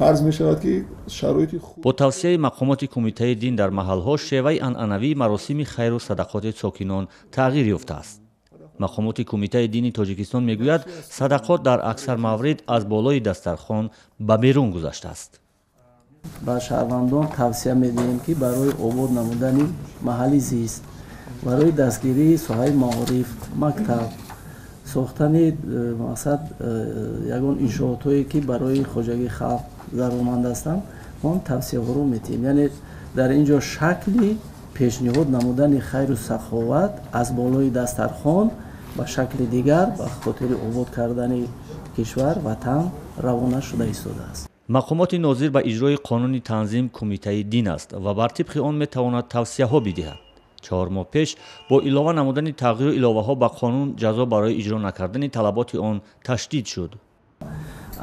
Фарз мешавад, ки шароити хуб. Бо тавсияи мақомоти Кумитаи дин дар маҳалҳо шеваи анъанавии маросими хайру садақоти сокинон тағйир ёфтааст. Мақомоти Кумитаи дини Тоҷикистон мегӯяд, садақот дар аксар маврид аз болои дастархон ба берун гузаштааст. Ба шаҳрвандон тавсия медиҳем, ки барои обод намудани маҳалли зист, барои дастгирии соҳаи маориф, мактаб, сохтани мақсад ягон иншоотҳое, ки барои хоҷагии халқ зарурманд ҳастанд, мо тавсияҳоро медиҳем. Яъне дар ин ҷо шакли пешниҳод намудани хайру саховат аз болои дастархон ба шакли дигар ба хотири обод кардани кишвар, ватан равона шуда истодааст. Мақомоти нозир ба иҷрои қонуни танзим Кумитаи дин аст ва бар тибқи он метавонад тавсияҳо бидиҳад. 4 моҳ пеш бо илова намудани тағйиру иловаҳо ба қонун ҷазо барои иҷро накардани талаботи он ташдид шуд.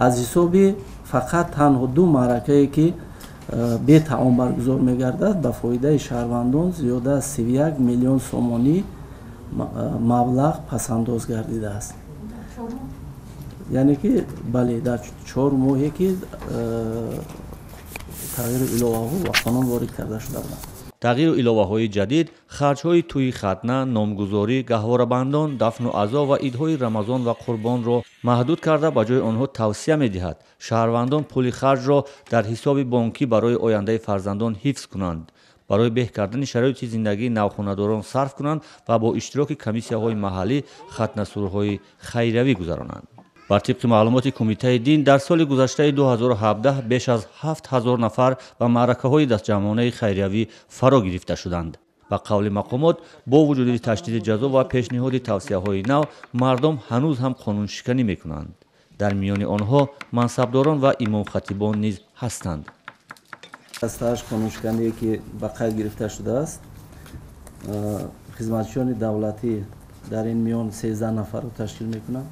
Аз ҳисоби фақат танҳо ду маъракае, ки бетаом баргузор мегардад, ба фоидаи шаҳрвандон зиёда аз 31 миллион сомонӣ маблағ пасандоз гардидааст. Яъне ки бале, дар 4 моҳе, ки тағйиру иловаҳо ба қонун ворид карда шуда буданд. Тағйиру иловаҳои ҷадид харҷҳои тӯйи хатна, номгузорӣ, гаҳворабандон, дафну азо ва идҳои Рамазон ва Қурбонро маҳдуд карда, ба ҷои онҳо тавсия медиҳад, шаҳрвандон пули харҷро дар ҳисоби бонкӣ барои ояндаи фарзандон ҳифз кунанд, барои беҳ кардани шароити зиндагии навхонадорон сарф кунанд ва бо иштироки комиссияҳои маҳаллӣ хатнасурҳои хайриявӣ гузаронанд. Бар тибқи маълумоти Кумитаи дин, дар соли гузаштаи 2017 беш аз 7000 нафар ба маъракаҳои дастҷамъонаи хайриявӣ фаро гирифта шуданд. Ба қавли мақомот, бо вуҷуди ташдиди ҷазо ва пешниҳоди тавсияҳои нав, мардум ҳанӯз ҳам қонуншиканӣ мекунанд. Дар миёни онҳо мансабдорон ва имомхатибон низ ҳастанд. 68 қонуншикание, ки ба қайд гирифта шудааст, хизматчиёни давлатӣ дар ин миён 13 нафарро ташкил мекунанд,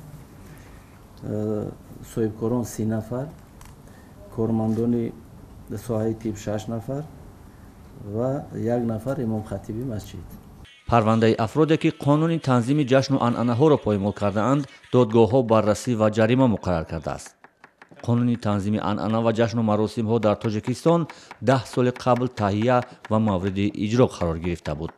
соҳибкорон 30 нафар, кормандони соҳаи тиб шаш нафар ва як нафар имомхатиби масҷид. Парвандаи афроде, ки қонуни танзими ҷашну анъанаҳоро поймол кардаанд, додгоҳҳо баррасӣ ва ҷарима муқаррар кардааст. Қонуни танзими анъана ва ҷашну маросимҳо дар Тоҷикистон 10 соли қабл таҳия ва мавриди иҷро қарор гирифта буд.